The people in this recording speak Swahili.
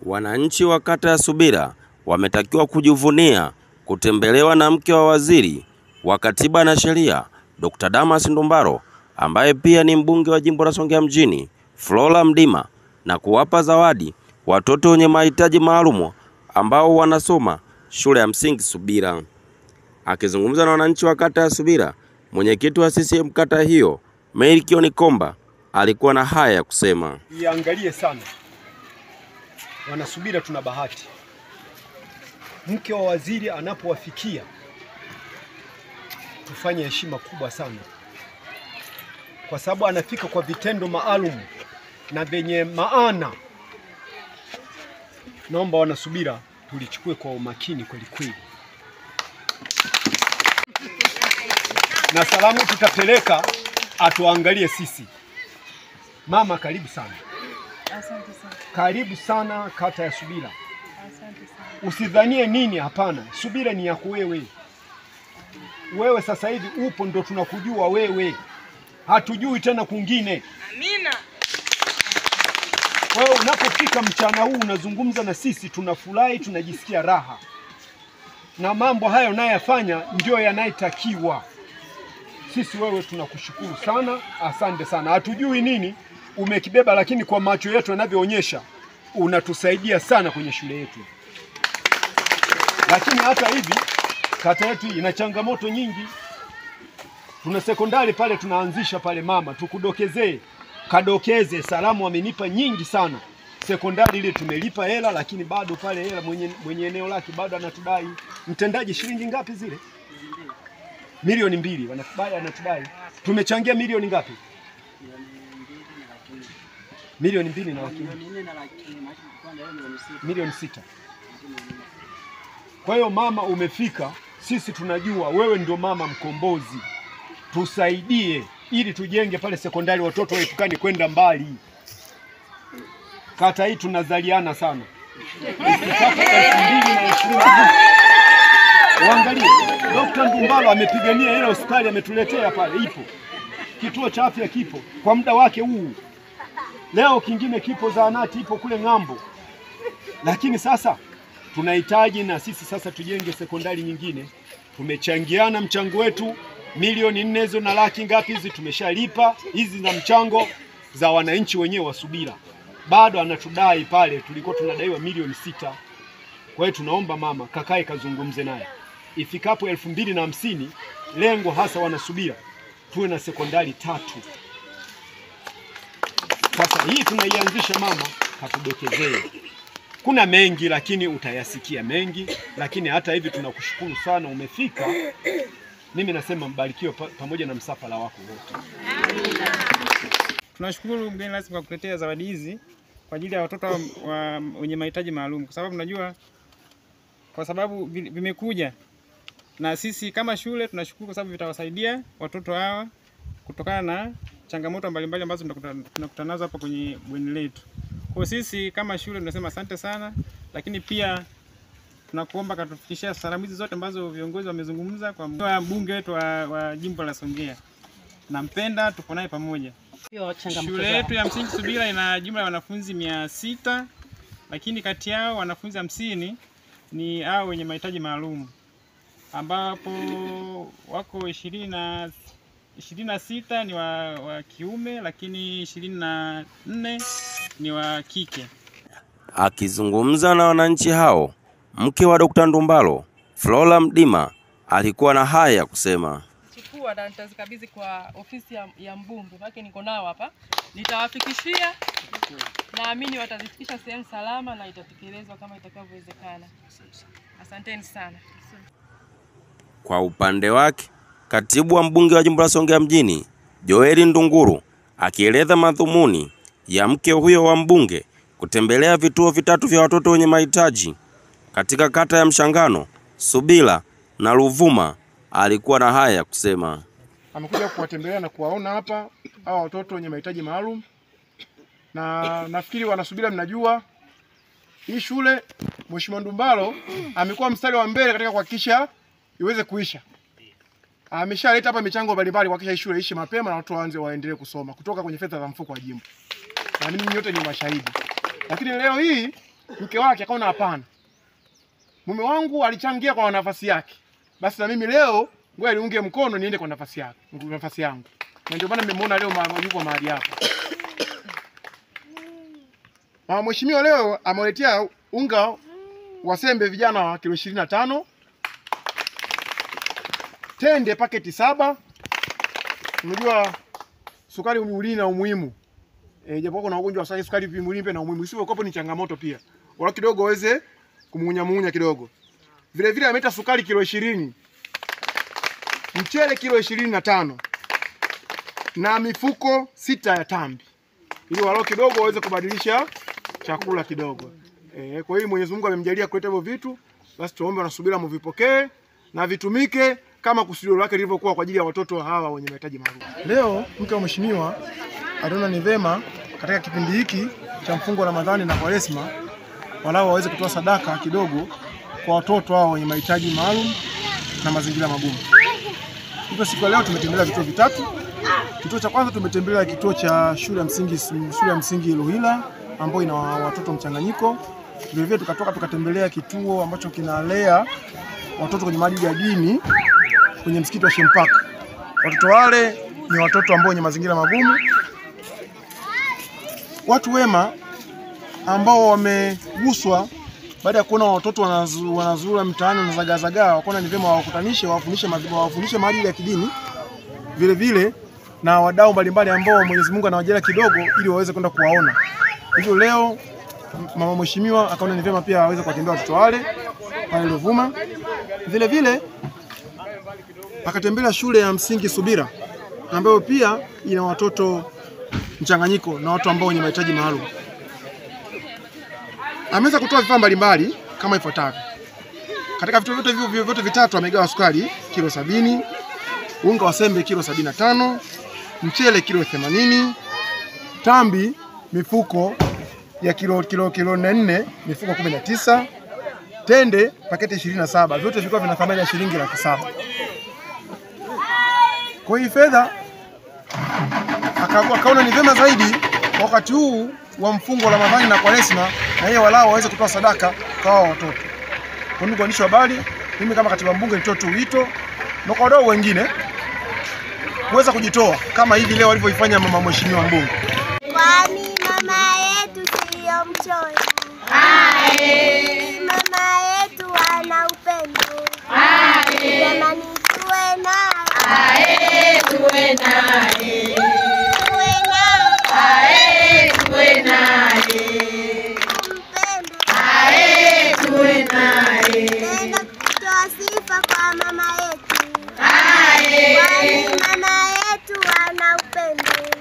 Wananchi wa kata ya Subira wametakiwa kujivunia kutembelewa na mke wa waziri wa Katiba na Sheria Dr. Damas Ndumbaro, ambaye pia ni mbunge wa jimbo la Songea mjini, Flora Mdima, na kuwapa zawadi watoto wenye mahitaji maalumu ambao wanasoma shule ya msingi Subira. Akizungumza na wananchi wa kata ya Subira, mwenyekiti wa CCM kata hiyo Melkioni Komba alikuwa na haya ya kusema. Iangalie sana wanasubira, tuna bahati. Mke wa waziri anapowafikia tufanye heshima kubwa sana, kwa sababu anafika kwa vitendo maalum na vyenye maana. Naomba wanasubira tulichukue kwa umakini kweli kweli, na salamu tutapeleka atuangalie sisi. Mama, karibu sana. Asante sana. Karibu sana kata ya Subira. Asante sana. Usidhanie nini, hapana. Subira ni yako wewe. Wewe sasa hivi upo, ndo tunakujua wewe. Hatujui tena kwingine. Amina. Wewe unapofika mchana huu unazungumza na sisi, tunafurahi, tunajisikia raha. Na mambo hayo unayofanya ndio yanayotakiwa. Sisi wewe tunakushukuru sana, asante sana. Hatujui nini umekibeba, lakini kwa macho yetu yanavyoonyesha unatusaidia sana kwenye shule yetu. Lakini hata hivi kata yetu ina changamoto nyingi. Tuna sekondari pale tunaanzisha pale, mama, tukudokezee, kadokeze, salamu amenipa nyingi sana. Sekondari ile tumelipa hela, lakini bado pale hela mwenye eneo lake bado anatudai. Mtendaji, shilingi ngapi zile? 2 milioni wanatudai, anatudai. Tumechangia milioni ngapi? 2.2 milioni. 6 milioni. Kwa hiyo mama, umefika, sisi tunajua wewe ndio mama mkombozi. Tusaidie ili tujenge pale sekondari, watoto waepukane kwenda mbali. Kata hii tunazaliana sana. Ifikapo 2020, uangalie, Dr. Ndumbaro amepigania ile hospitali, ametuletea pale, ipo. Kituo cha afya kipo kwa muda wake huu. Leo kingine kipo, zahanati ipo kule ng'ambo. Lakini sasa tunahitaji na sisi sasa tujenge sekondari nyingine. Tumechangiana mchango wetu 4 milioni hizo na laki ngapi hizi tumeshalipa, hizi za mchango za wananchi wenyewe wa Subira. Bado anatudai pale, tulikuwa tunadaiwa 6 milioni. Kwa hiyo tunaomba mama kakae kazungumze naye. Ifikapo 2050, lengo hasa wanasubira tuwe na sekondari 3. Sasa hii tunaianzisha, mama, katudokezee. Kuna mengi lakini utayasikia mengi, lakini hata hivi tunakushukuru sana umefika. Mimi nasema mbarikiwe pamoja na msafara wako wote. Tunashukuru mgeni rasmi kwa kuletea zawadi hizi kwa ajili ya watoto wenye mahitaji maalum, kwa sababu tunajua, kwa sababu vimekuja na sisi kama shule tunashukuru kwa sababu vitawasaidia watoto hawa kutokana na changamoto mbalimbali ambazo tunakutana nazo hapa kwenye bweni letu. Kwa sisi kama shule tunasema asante sana, lakini pia tunakuomba katufikishia salamu hizi zote ambazo viongozi wamezungumza kwa mbunge wetu wa jimbo la Songea. Nampenda, tuko naye pamoja. Shule yetu ya msingi Subira ina jumla ya wanafunzi 600, lakini kati yao wanafunzi 50 ni hao wenye mahitaji maalum, ambapo wako 26 ni wa kiume, lakini 24 ni wa kike. Akizungumza na wananchi hao, mke wa Dr. Ndumbaro, Flora Mdima, alikuwa na haya ya kusema. Chukua na nitazikabidhi kwa ofisi ya mbunge, maana niko nao hapa. Nitawafikishia, naamini watazifikisha sehemu salama na itatekelezwa kama itakavyowezekana. Asanteni sana. Kwa upande wake, katibu wa mbunge wa jimbo la Songea mjini, Joeli Ndunguru, akieleza madhumuni ya mke huyo wa mbunge kutembelea vituo vitatu vya watoto wenye mahitaji katika kata ya Mshangano, Subira na Ruvuma, alikuwa na haya ya kusema. Amekuja kuwatembelea na kuwaona hapa hawa watoto wenye mahitaji maalum, na nafikiri wanasubira, mnajua hii shule Mheshimiwa Ndumbaro amekuwa mstari wa mbele katika kuhakikisha iweze kuisha. Ameshaleta hapa michango mbalimbali kuhakikisha hii shule iishe mapema na watoto waanze waendelee kusoma kutoka kwenye fedha za mfuko wa jimbo. Na mimi nyote ni mashahidi. Lakini leo hii mke wake akaona hapana, mume wangu alichangia kwa nafasi yake, basi na mimi leo ngoja niunge mkono niende kwa nafasi yake, nafasi yangu. Na ndio maana nimemwona leo yuko mahali hapa. Mama mheshimiwa leo amewaletea unga wa sembe vijana wa kilo 25, tende paketi 7. Unajua sukari mwilini na umuhimu. Japo kuna ugonjwa wa sukari mwilini na umuhimu. Isipokuwa ni changamoto pia. Wala kidogo waweze kumunya kidogo. Vile vile ameleta sukari kilo 20. Mchele kilo 25. Na mifuko 6 ya tambi. Ili walao kidogo waweze kubadilisha chakula kidogo. Kwa hiyo Mwenyezi Mungu amemjalia kuleta hivyo vitu, basi tuombe na subira mvipokee na vitumike kama kusudio lake lilivyokuwa kwa ajili ya watoto hawa wenye mahitaji maalum. Leo mke wa mheshimiwa aliona ni vema katika kipindi hiki cha mfungo wa Ramadhani na Kwaresma walau waweze kutoa sadaka kidogo kwa watoto hao wenye mahitaji maalum na mazingira magumu. Hivyo siku ya leo tumetembelea vituo vitatu. Kituo cha kwanza tumetembelea kituo cha shule ya msingi Luhila ambayo ina watoto mchanganyiko. Vile vile tukatoka tukatembelea kituo ambacho kinalea watoto kwenye maadili ya dini kwenye msikiti wa Shempak. Watoto wale ni watoto ambao wenye mazingira magumu. Watu wema ambao wameguswa baada ya kuona watoto wanazura mtaani na zagazagaa, wakaona ni vyema wawakutanishe, wawafundishe maadili ya kidini. Vile vile na wadau mbalimbali ambao Mwenyezi Mungu anawajalia kidogo ili waweze kwenda kuwaona. Hivyo leo mama mheshimiwa akaona ni vyema pia aweze kuwatembea watoto wale pale Ruvuma. Vile vile akatembelea shule ya msingi Subira ambayo pia ina watoto mchanganyiko na watu ambao wenye mahitaji maalum. Ameweza kutoa vifaa mbalimbali kama ifuatavyo. Katika vitu vyote hivyo vyote vitatu amegawa sukari kilo 70, unga wa sembe kilo 75, mchele kilo 80, tambi mifuko ya kilo 4, mifuko 19, tende paketi 27. Vyote vilikuwa vina thamani ya shilingi 700,000. Kwa hiyo fedha akaona ni vyema zaidi wakati huu wa mfungo wa Ramadhani na Kwaresma na yeye walao waweze kutoa sadaka kwa watoto. Kwa ndugu waandishi wa habari, mimi kama katibu mbunge nitoe tu wito na kwa wadau wengine kuweza kujitoa kama hivi leo walivyoifanya mama mheshimiwa mbunge. Kwani mama yetu sio mchoyo. Ae. Mama yetu ana upendo. Ae. Jamani tuwe naye. Ae, tuwe naye. Tuwe naye. Ae, tuwe naye. Tumpende. Ae, tuwe naye. Tena kutoa sifa kwa mama yetu. Ae. Kwani mama yetu ana upendo.